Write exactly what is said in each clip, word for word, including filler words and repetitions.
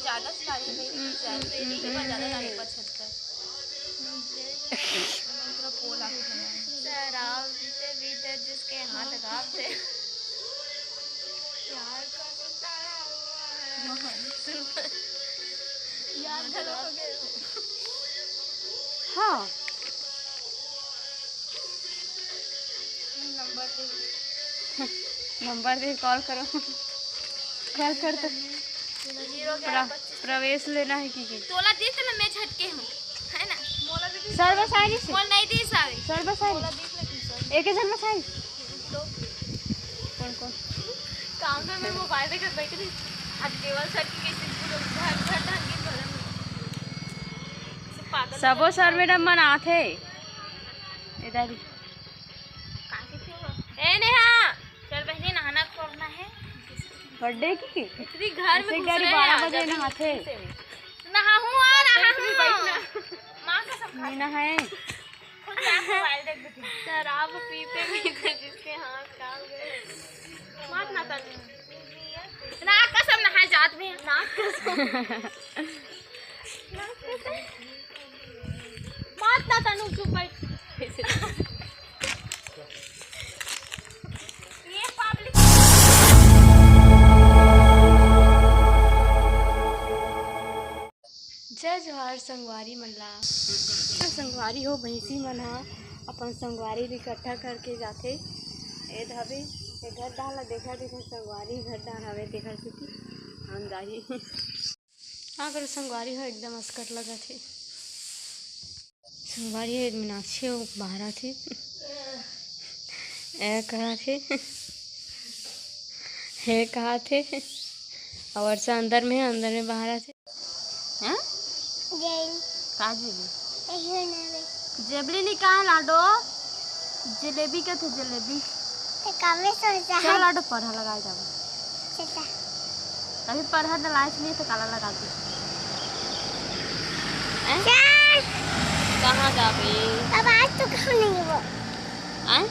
ज्यादा से ज्यादा नहीं, ज्यादा से नहीं, पर ज्यादा ना ऊपर छत पर। पूरा पोल आके बना है। शराब पीते पीते जिसके हाथ कांपते। प्यार का सताया हुआ है। यार, खत्म हो गए। हाँ। नंबर दे। नंबर दे, कॉल करो। कॉल कर तो। जीरो ग्यारह प्र-, पच्चीस। प्रवेश लेना है कि, कि? तोला दे, तोला मैं झटके हूँ, है ना? मोला भी दे। सर बस आए नहीं से? मोला नहीं दे सारे। सर बस आए मोला नहीं। दे, लेकिन सर। एक ही जन बस आए। तो कौन, कौन? काम में मैं मोबाइल लेकर बैठ रही। अब केवल सर की कैसे बोलो, घर, घर ढंग के बोलो। सब पागल सबो सर मैडम मन आथे। इधर ही। ए नेहा, चल बहनी, नहाना खोलना है। बर्थडे की? इतनी घर में ऐसे घुस गरी रहे बारह हैं, बजे जल्दी नहाथे। से। नहाहूँ आ, नहाहूँ। माँ कसम खा। मीना है। खुद क्या मोबाइल देख देती। शराब पीते पीते जिसके हाथ कांप गए। मात ना तन। ना कसम नहा जात में। ना कसम। ना कसम। मात ना तनु, चुप बैठ। ये पब्लिक। जय जोहार संगवारी मन ला। संगवारी हो, भैंसी मन ह अपन संगवारी ल इकट्ठा करके जाथे। ए धाबे, ए घर डाल ला देखा, देखा संगवारी घर डाल हवे, तेखर सेती हम जाही। हाँ करो संगवारी हो, एकदम असकट लगत हे। संगवारी हो, एक मीनाक्षी हो बाहर आथे। ए कहा थे, हे कहा थे, और वर्षा अंदर में, अंदर में बाहर आथे। हैं? जेल। का जेबी? कहियो ना बे। जेबली नहीं कहा लाडो, जलेबी का थे जलेबी। तो कामे सोचा चल है। लाडो पढ़ा लगा जाओ। चलता। अभी पढ़ा दलाइस नहीं तो काला लगा दे। हैं? चल। कहाँ जाबे? अब आज तो कम नहीं वो। हैं?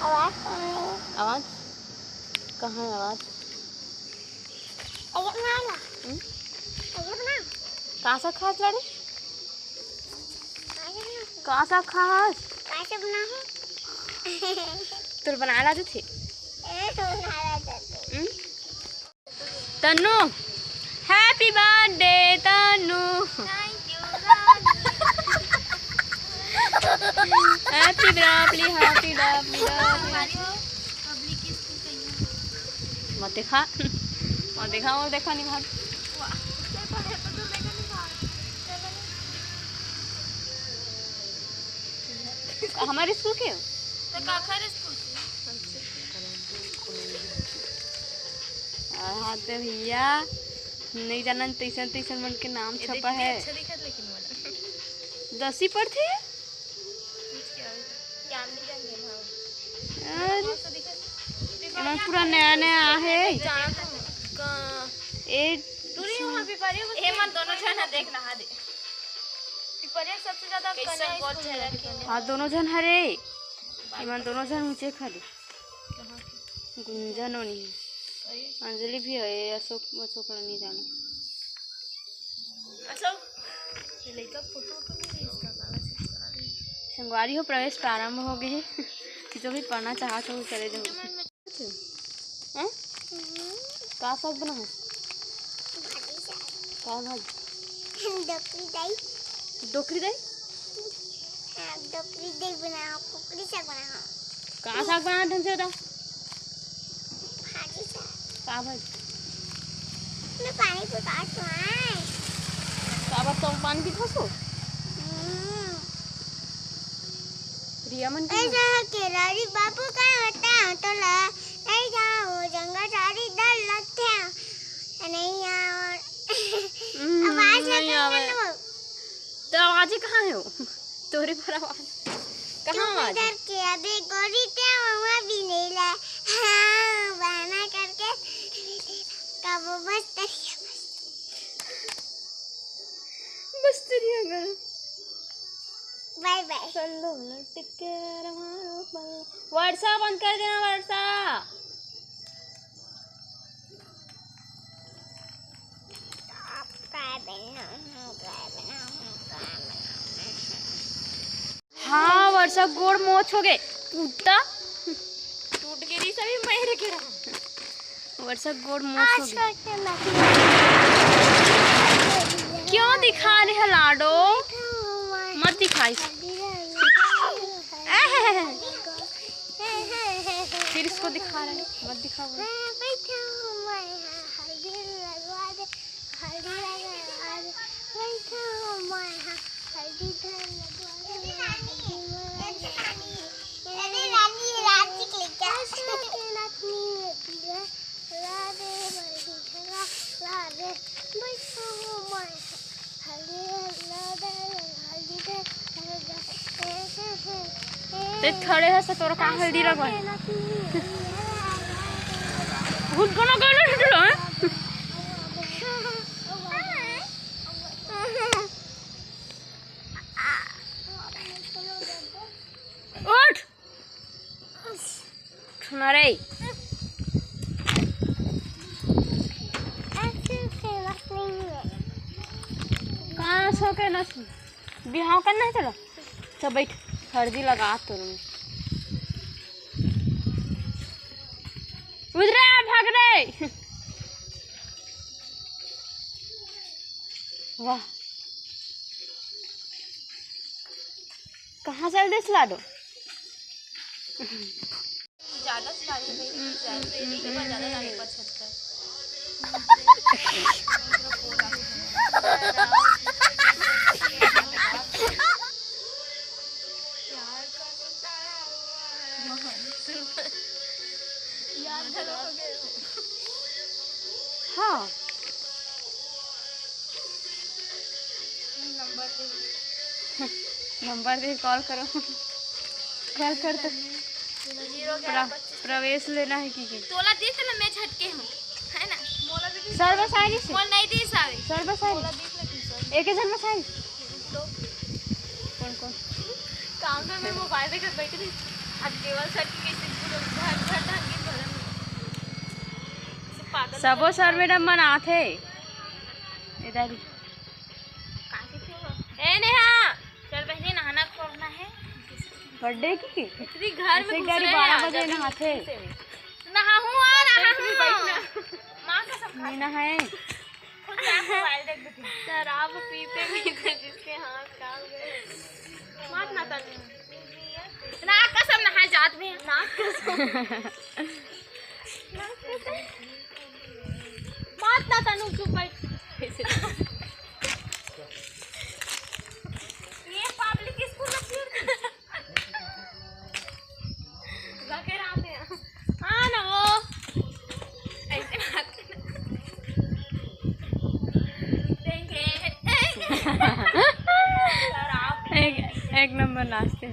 आवाज कम नहीं। आवाज? कहाँ है आवाज? अरे माला। हम्म? अरे बना। कहाँ सा खास लाडो? का सा खास? का सा बनाहूँ? तोर बनाए ला देथे? ए, बनाए ला देथे। हम्म? Tannu, happy birthday Tannu. Thank you, Rani. Happy birthday, happy birthday, happy। हमारी वो पब्लिक स्कूल का ही है। मत देखा, मत देखा, वो देखा नहीं भाग। वाह, उससे पहले तो तू देखा नहीं भाग। हमारे स्कूल के हो? तो काखर स्कूल के। हाँ तो भैया, नहीं जानन तैसन तैसन मन के नाम ये छपा देख, है। अच्छा दिखत लेकिन मोला। दसवीं पढ़थे? कुछ क्या हो? क्या नहीं जान गए, हाँ। अरे, मस्त दिखत। एमन पूरा नया नया आहे। जानत हूँ। का-, ए, दूरी वहाँ पे पड़ी है, बस एमन दोनों झन ह देख नहा दे। पिपरिया सबसे ज्यादा कैसन कन्या गोल स्कूल चेहरा में के। हाँ, दोनों झन हरे। एमन दोनों झन ऊंचे खाली। कहाँ के? गुंजन ओनी है। अरे। अंजलि भी है, अशोक, अशोक ला नहीं जाना। अशोक, ये लड़का फोटो वोटो नहीं है इसका, काला से करा रहे हैं। संगवारी हो, प्रवेश प्रारंभ हो गए है। जो भी पढ़ना चाहत हो, चले जाओ। हैं? हम्म। का साग बना है? भाजी साग। का भाजी? डोकरी दाई। डोकरी दाई? हाँ, डोकरी दाई बनाओ, कुकरी साग बनाओ। का साग बना ढंग से बता। भाजी साग। का भाजी? मैं पानी पी पास हूँ, हाँ। का बात, तुम पानी पी पास हो? हम्म। रिया मन के ऐसा है कि लारी बाबू का होता है, तो ला, नहीं जाओ, जंगल सारी डर लगते हैं। नहीं आओ। हम्म, आवाज नहीं लगा आवे। लो। तो आवाज ही कहाँ है वो? तोरे पर आवाज। कहाँ चुप आवाज? डर के अबे गोरी क्या हुआ भी नहीं ला। हाँ, बहाना करके कब बस तरिया बस। बस तरिया गया। बाय बाय। चलो ना टिके रमारो पल। वर्षा बंद कर देना, वर्षा। हाँ, वर्षा गोड़ मोच हो गए। टूटा। टूट गे रही, सभी मर के रहा। वर्षा गोड़ मोच हो गए। क्यों दिखा रहे हैं लाडो? मत दिखाई। फिर इसको दिखा रहे हैं, मत दिखाओ। ते खड़े हस, तोर का हल्दी लगवाए? भूत गाना गाना छुटल है। उठ। सुना रे। कहाँ सो के ना सुन। बिहाव करना है, चलो। चल बैठ, हल्दी लगा तो रूम। उधर आ, भाग रे। वाह, कहाँ चल देस लाडो? ज्यादा से ज्यादा नहीं, ज्यादा से नहीं, एक बार ज्यादा लाने पर छटका। यार, घलो हो गए। हाँ। नंबर दे। नंबर दे, कॉल करो। कॉल कर तो। जीरो ग्यारह प्र-, पच्चीस। प्रवेश लेना है कि, कि? तोला दे तो ना, मैं झटके हूँ, है ना? मोला दे दे। सर बस आए नहीं से? मोला नहीं दे सारे। सर बस आए मोला नहीं? दे दे सर। एक ही जन बस आए? तो कौन, कौन? काम में मैं मोबाइल लेकर बैठी थी। अब केवल सर की कैसे पूरे घर, घर ढंग के भरम है। सब पागल सबो हो गए। सर मैडम मन आथे। इधर ही। ए नेहा, चल बहनी, नहाना खोलना है। बर्थडे की? इतनी घर में ऐसे घुस गाड़ी रहे बारह हैं, बजे जल्दी नहाथे। से। नहाहूँ आ, नहाहूँ। माँ कसम खा। नहीं नहाए। खुद से आप मोबाइल देख बेटी। शराब पीते पीते जिसके हाथ काल गए। मात ना तन। ना कसम नहाए जात में। ना कसम। मात ना तनु, चुप बैठ। ये पब्लिक स्कूल में फिर लगे रहते हैं। हाँ ना वो। ऐसे बात करना। देंगे। एक, एक नंबर नाचते।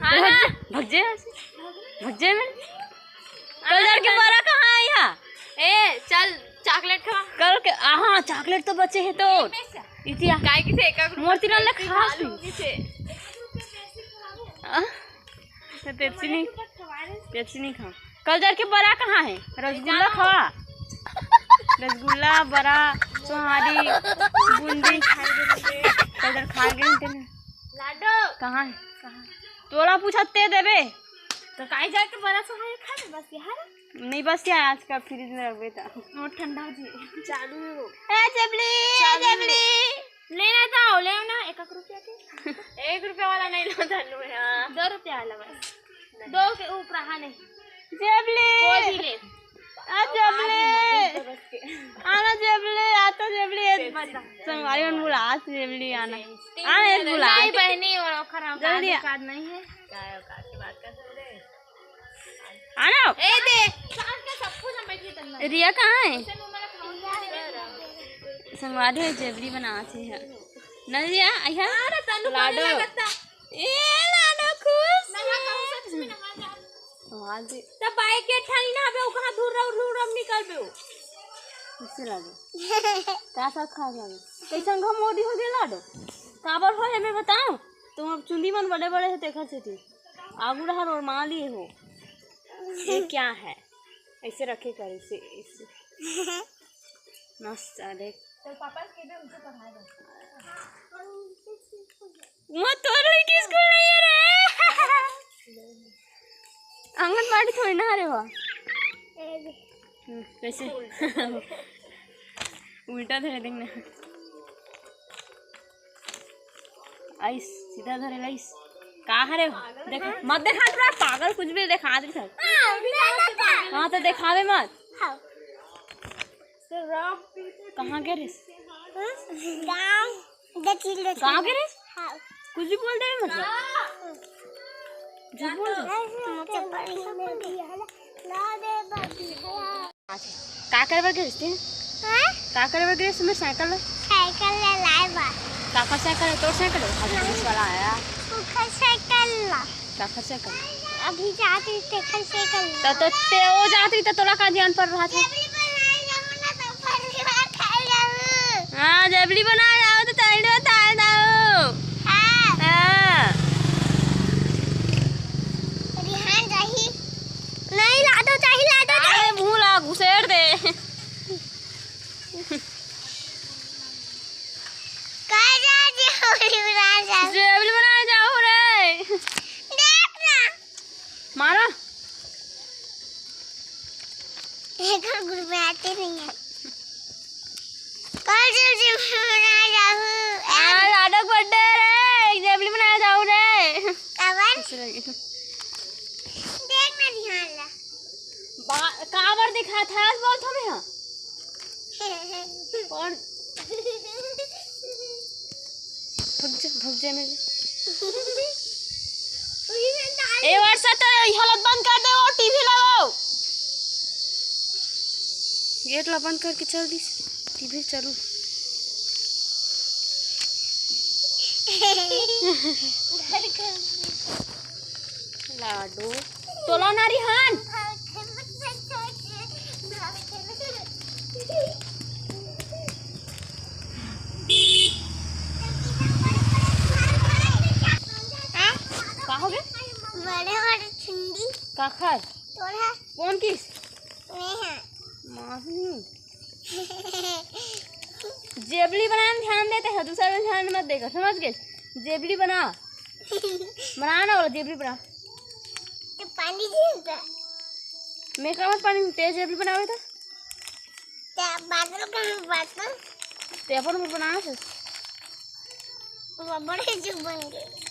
हाँ ना। भग जे यहाँ से। भग जे में। कल जाके बरा कहाँ है यहाँ? ए, चल, चॉकलेट खवा। कल के, आ, हाँ, चॉकलेट तो बचे है तो। इतिया। काय की थे, एक मोर तीन ले खास आलू नहीं। की थे। आ? मैं पेप्सी नहीं, पेप्सी नहीं खाऊँ। कल जाके बरा कहाँ है? रसगुल्ला खवा। रसगुल्ला, बरा, सोहारी, बूंदी। कल जर खा गए थे ना। लाडो। कहाँ है? कहाँ? तोला पूछा ते देबे। तो काहे जाके बरा सोहारी खा ले बस यार। नहीं बस यार, आज का फ्रिज में रखबे ता। वो ठंडा हो जी। चालू है वो। ए जेबली, ए चालू है वो। जेबली। लेना था, ले ना, एक एक रुपया के। एक रुपया वाला नहीं लो धनु, हाँ। दो रुपया वाला बस। दो के ऊपर रहा नहीं। जेबली। कोई भी ले। आ जेबली। आना जेबली, आ तो जेबली, ए बता। संगवारी मन बुला, आ जेबली आना। आ, ए बुला। नहीं बहनी, और ओखर हम जल्दी आ। कार्ड नहीं है। क्या औकात की बात कर रहे? आना। ए दे। रिया कहाँ है? संगवारी है, जेबली बनात है। न रिया, आइहा। अरे, तनु लाडो। पानी लगता। ए, लाडो खुश। नहा, नहा, सच में नहा जा। नहा दे। तब बाइक के ठानी ना हबे, ओ कहाँ धूर रहो, धूर अब निकलबे ओ। इससे लाडो। का साग खा जावे? कैसन घमोरी हो गया लाडो? काबर हो, हमें बताओ। तुम अब चुंदी मन बड़े बड़े है, देखा चेती। आगू रहा और माँ लिए हो। ये क्या है? ऐसे रखे कर इसे, इसे। मस्त, आ देख। चल पापा के दे, उनसे पढ़ा दे। वो तोर लड़की स्कूल नहीं है रे। आंगनबाड़ी थोड़ी ना रे वो। हम्म, कैसे? उल्टा धरे देख ना। आइस, सीधा धरे लाइस। का हरे? देख, मत देखा तोरा पागल, कुछ भी देखा दे सब। हाँ, तो देखावे मत। कहाँ के रे? गाँव। गाँव के रे? हाँ। कुछ भी बोल दे मतलब। झूठ बोल दे। का करे बर गिरस तें? हाँ? का करे बर गिरस तें साइकिल ला? साइकिल ला लाए बर। काकर साइकिल है? तोर साइकिल है? अभी पुलिस वाला आया। ओकर साइकिल ला। काकर साइकिल? अभी जात रही तेकर साइकिल ला। त, त, ते ओ जात रही त तोला का ध्यान पर रहा था? जबरी बनाए जाऊँ ना तो पहली बार खाए जाऊँ। हाँ, जबरी बनाए जाओ तो तैंडो ताल दाओ। हाँ। हाँ। रिहान जाही। नहीं, लाडो चाही, लाडो चाही। अरे, मुंह ला घुसेड़ दे। कहाँ जा, जेबली बनाए जा। जेबली बनाए जाओ रे। देख ना। मारा। एकर गुड़ में आते नहीं है। कल जेबली बनाए जाओ। आज आडक बर्थडे रे, जेबली बनाए जाओ रे। कवन? देख ना ध्यान ला। बा-, काबर दिखा था, आज बोल थोड़े हाँ। कौन? भग जा, भग जा मेरे। ए वर्षा, तो ये हालत बंद कर दे, वो टीवी लगाओ। गेट ला बंद करके चल दिस, टीवी चालू। लाडो, तोला ना रिहान। हाँ? का हो गया? बड़े बड़े चुंदी। काखर? तोरा। कौन किस? मैं हाँ। मारनी। जेबली बनाए में ध्यान देते हैं, दूसरा में ध्यान मत देगा, समझ गए? जेबली बना। बना ना, बोला जेबली बना। तो पानी दे दे। मैं का मत पानी, तेज जेबली बनावे तो। ते बादल का बादल। ते अपन में बना से। वो बड़े जो बन गए।